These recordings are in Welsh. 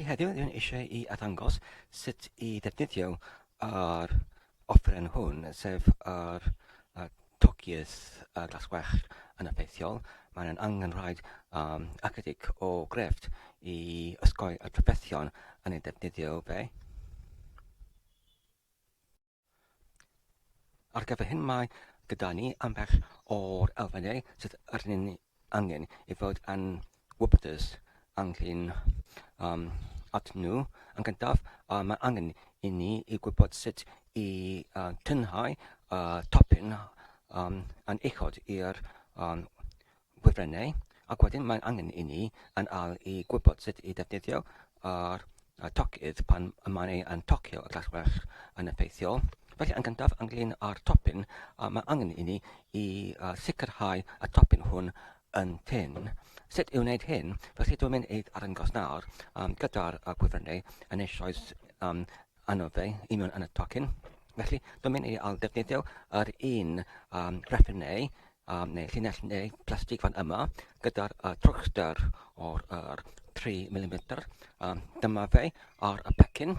Felly heddiw rwy'n eisiau i arddangos sut i ddefnyddio yr offeren hwn, sef yr uh, tocydd uh, glaswellt yn effeithiol. Mae'n angenrhaid um, ychydig o grefft i osgoi y trafferthion yn ei ddefnyddio fe. Ar gyfer hyn mae gyda ni ambell o'r elfennau sydd arnyn ni angen i fod yn wybodus ynglyn um, at nhw. Yn gyntaf, uh, mae angen i ni i gwybod sut i uh, tynhau uh, topyn um, yn uchod i'r um, wifrennau, ac wedyn mae'n angen i ni yn al i gwybod sut i ddefnyddio yr tocydd pan y mae'n ei yn tocio y glaswellt yn effeithiol. Felly, yn gyntaf, ynglyn â'r topyn, mae angen i ni i sicrhau y topyn hwn yn tyn. Sut i wneud hyn? Felly, dwi'n mynd i arddangos nawr um, gyda'r gwifrennau yn eisoes um, arno fe i mewn yn y tocyn. Felly, dwi'n mynd i al defnyddio yr un um, reffennau um, neu llinell neu plastig fan yma gyda'r uh, trwchder o'r er, 3 mm. Um, dyma fe ar y pecyn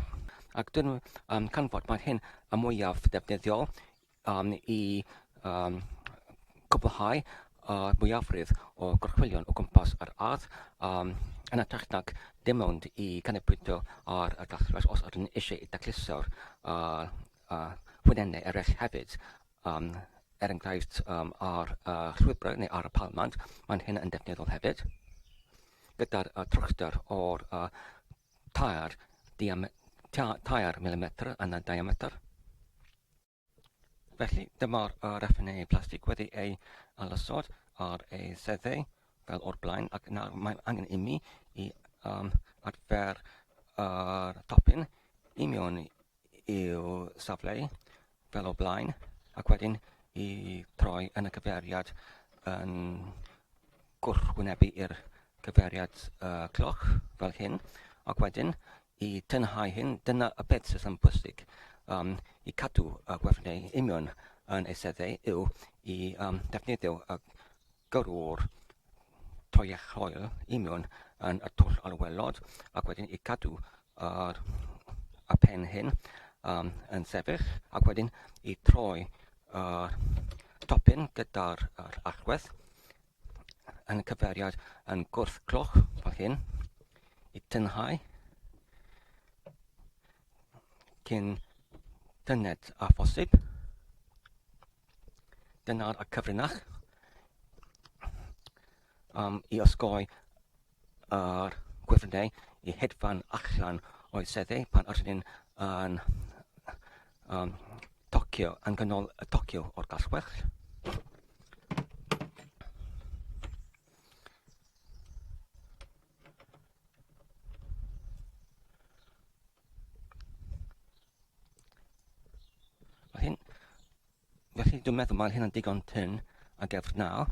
ac dyn um, canfod mae hyn y mwyaf defnyddiol um, i um, cwblhau y mwyafrif o gorchwylion o gwmpas yr ardd um, yn hytrach nag dim ond i ganolbwyntio ar y glaswellt os ydyn eisiau i dacluso'r uh, uh, hwynennau eraill hefyd. Um, er enghraifft, um, ar y uh, llwybrau neu ar y palmant, mae'n hyn yn defnyddiol hefyd. Gyda'r uh, trwchder o'r uh, tair, diam, tair milimetr yn y diametr. Felly, dyma'r uh, reffenau plastig wedi ei alysod ar ei seddau fel o'r blaen, ac nawr mae angen i mi i um, adfer yr uh, topyn i mewn i'w safle fel o'r blaen ac wedyn i troi yn y cyfeiriad yn gwrthwynebu i'r cyfeiriad uh, cloch fel hyn ac wedyn i tynhau hyn dyna y peth sydd yn bwysig um, i cadw y gwefnau union yn ei seddau yw i um, defnyddio y gyrrwr toiach hoel union yn y twll ar waelod ac wedyn i cadw yr, y pen hyn um, yn sefyll ac wedyn i troi yr topyn gyda'r yr allwedd yn y cyfeiriad yn gwrth cloch fel hyn i tynhau cyn tyned a phosib. Dyna'r y cyfrinach um, i osgoi yr gwifrnau i hedfan allan o'i seddau pan ydyn ni'n yn um, tocio, yn ganol y tocio o'r glaswellt. Mae hyn Felly dwi'n meddwl mae hynna'n digon tynn ar gyfer nawr.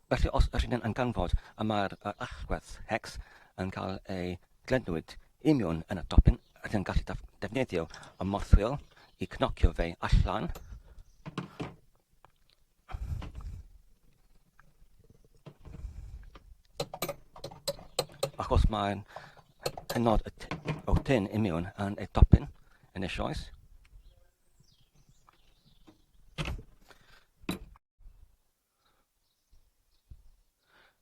Felly os ydych chi'n ganfod y mae'r allwedd hex yn cael ei glynwyd i mewn yn y dopyn, ydych chi'n gallu defnyddio y morthwyl i cnocio fe allan. Achos mae'n hynod o tyn i mewn yn ei dopyn yn y sioes.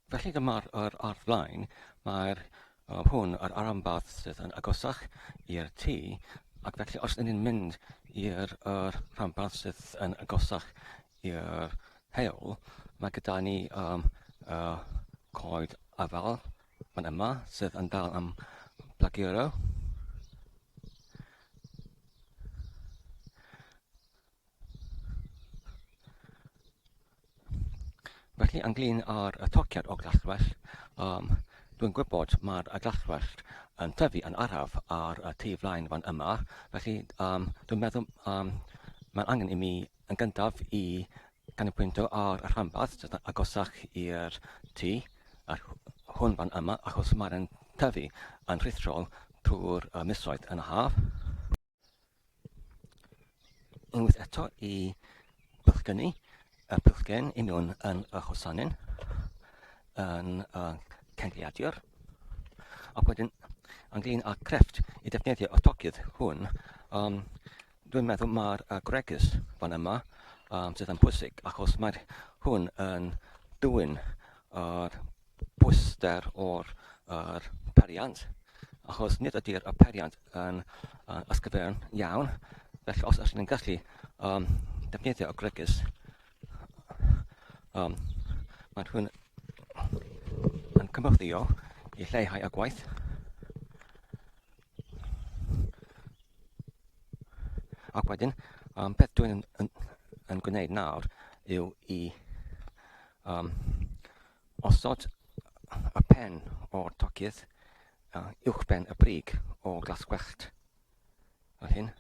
Felly dyma'r yr ardd flaen, mae'r uh, hwn yr arambath sydd yn agosach i'r tŷ, ac felly os ydyn ni'n mynd i'r yr rhanbarth sydd yn agosach i'r heol, mae gyda ni um, uh, coed afal fan yma sydd yn dal am blaguro. Felly, ynglyn â'r tociad o glaswellt, um, dwi'n gwybod mae'r glaswellt yn tyfu yn araf ar y tu flaen fan yma, felly um, dwi'n meddwl um, mae'n angen i mi yn gyntaf i ganolbwyntio ar y rhanbarth sydd yn agosach i'r tŷ, ar hwn fan yma, achos mae'n tyfu yn rhithrol trwy'r misoedd yn y haf. Unwaith eto i bylchgynnu y pylchgen i mewn yn y hosanyn. yn y cynhaliadur. Ac wedyn, ynglyn â crefft i defnyddio y tocydd hwn, dwi'n meddwl mae'r gwregys fan yma sydd yn pwysig, achos mae'r hwn yn dwyn yr pwyster o'r yr periant, achos nid ydy'r y periant yn ysgyfern iawn, felly os ydych chi'n gallu defnyddio y gwregys, mae hwn yn cymorthio i lleihau y gwaith. Ac wedyn, beth dwi'n yn gwneud nawr yw i osod y pen o'r tocydd uwchben y brig o glaswellt. Fel hyn.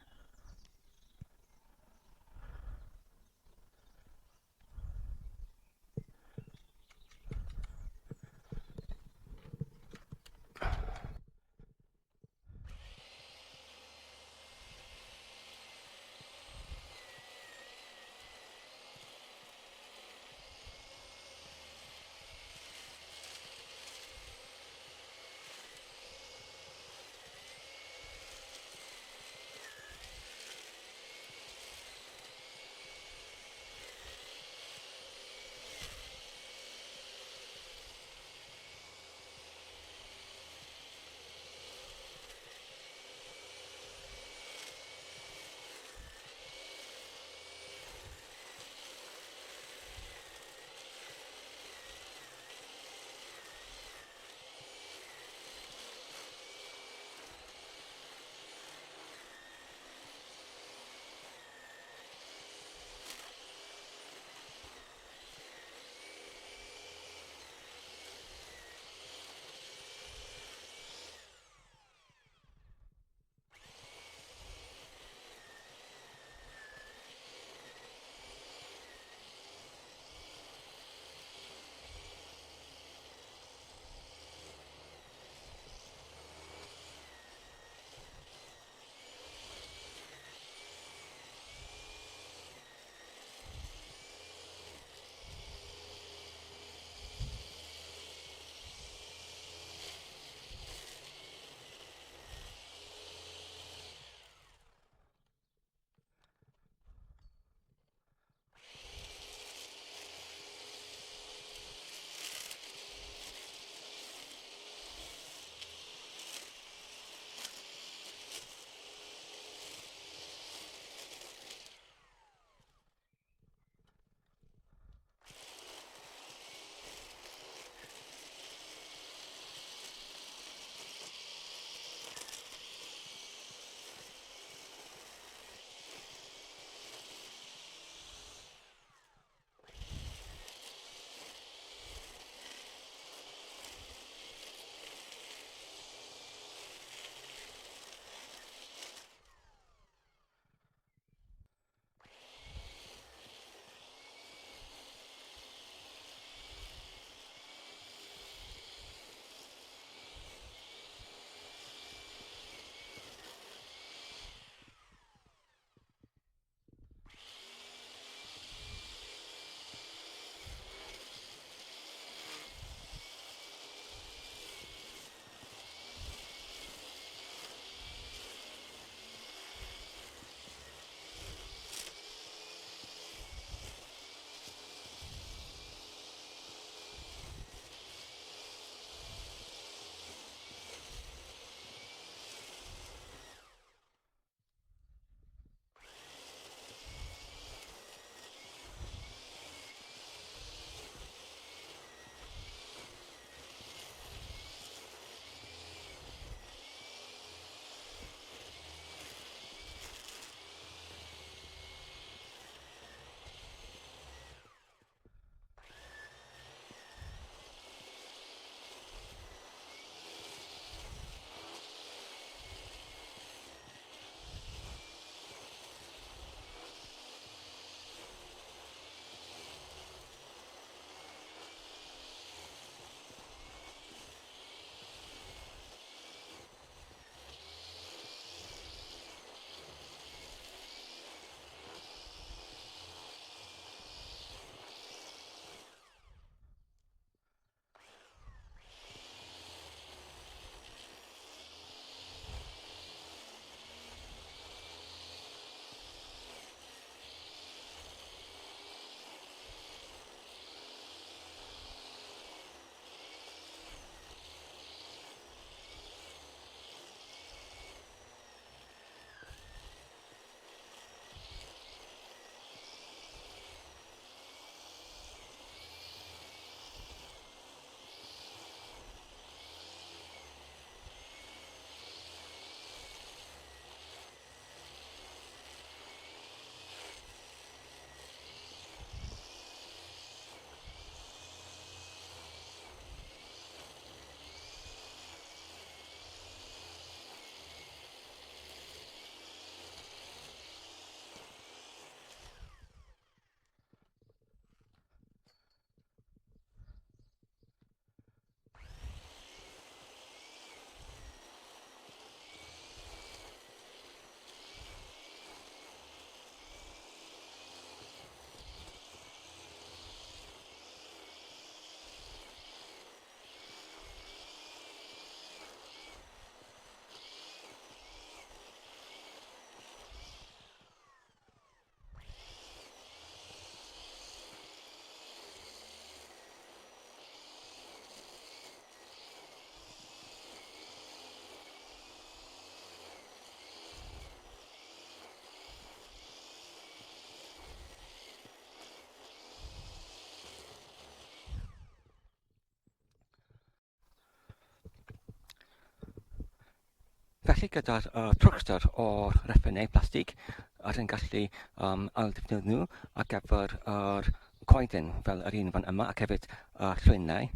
Felly gyda'r trwchster o'r reffynau plastig, rydyn ni'n gallu um, ailddefnyddio nhw ar gyfer yr coeden fel yr un fan yma ac hefyd y llwynau.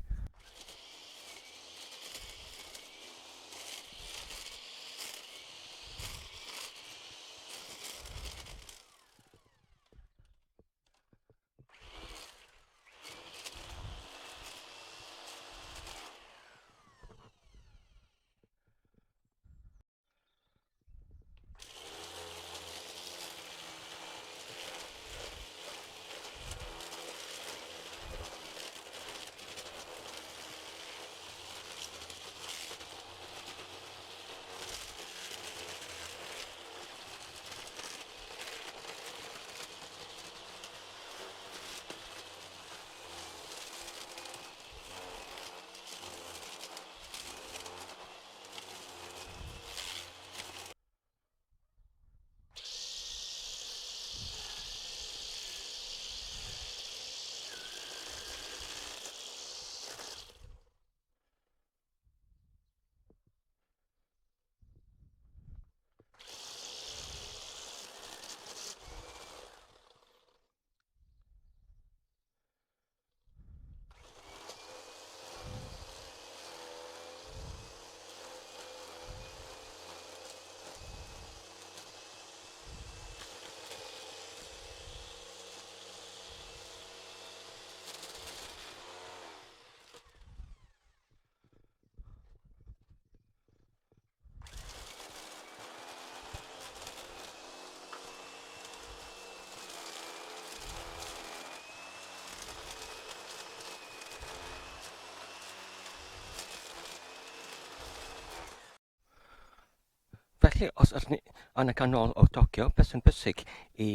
Felly, os ydyn ni yn y canol o Tokyo, beth sy'n bwysig i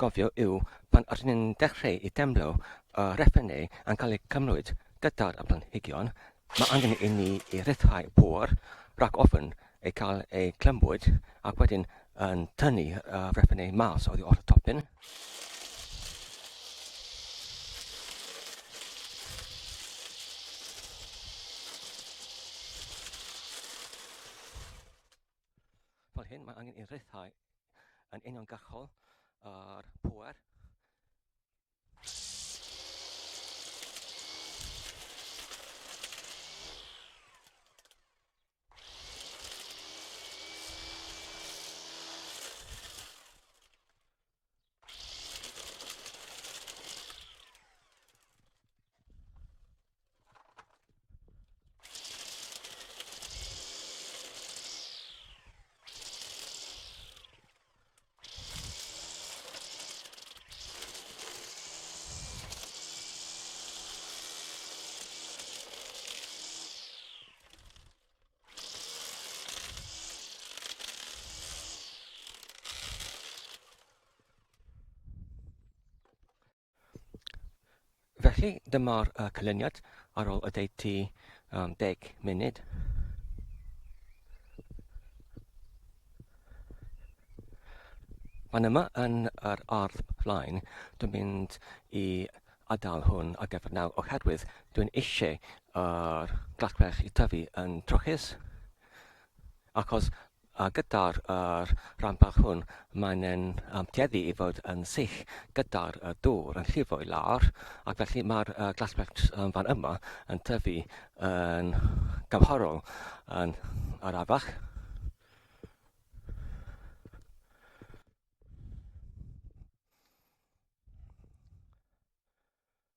gofio yw pan ydyn ni'n dechrau i deimlo y reffynau yn cael eu cymryd gyda'r planhigion, Mae angen i ni i ryddhau pŵer rhag ofn ei cael ei clymwyd ac wedyn yn tynnu y reffynau mas oddi wrth y topyn. Fel hyn, mae angen i ryddhau yn uniongyrchol yr pŵer. Felly, dyma'r canlyniad ar ôl oddeutu 10 munud. Fan yma yn yr ardd flaen, dwi'n mynd i adael hwn ar gyfer nawr oherwydd dwi'n eisiau yr glaswellt i tyfu yn trwchus achos A gyda'r yr rhanbarth hwn, mae'n e'n um, tueddu i fod yn sych gyda'r uh, dŵr yn llifo i lawr, ac felly mae'r uh, glaswellt um, fan yma yn tyfu yn gymharol yn arafach.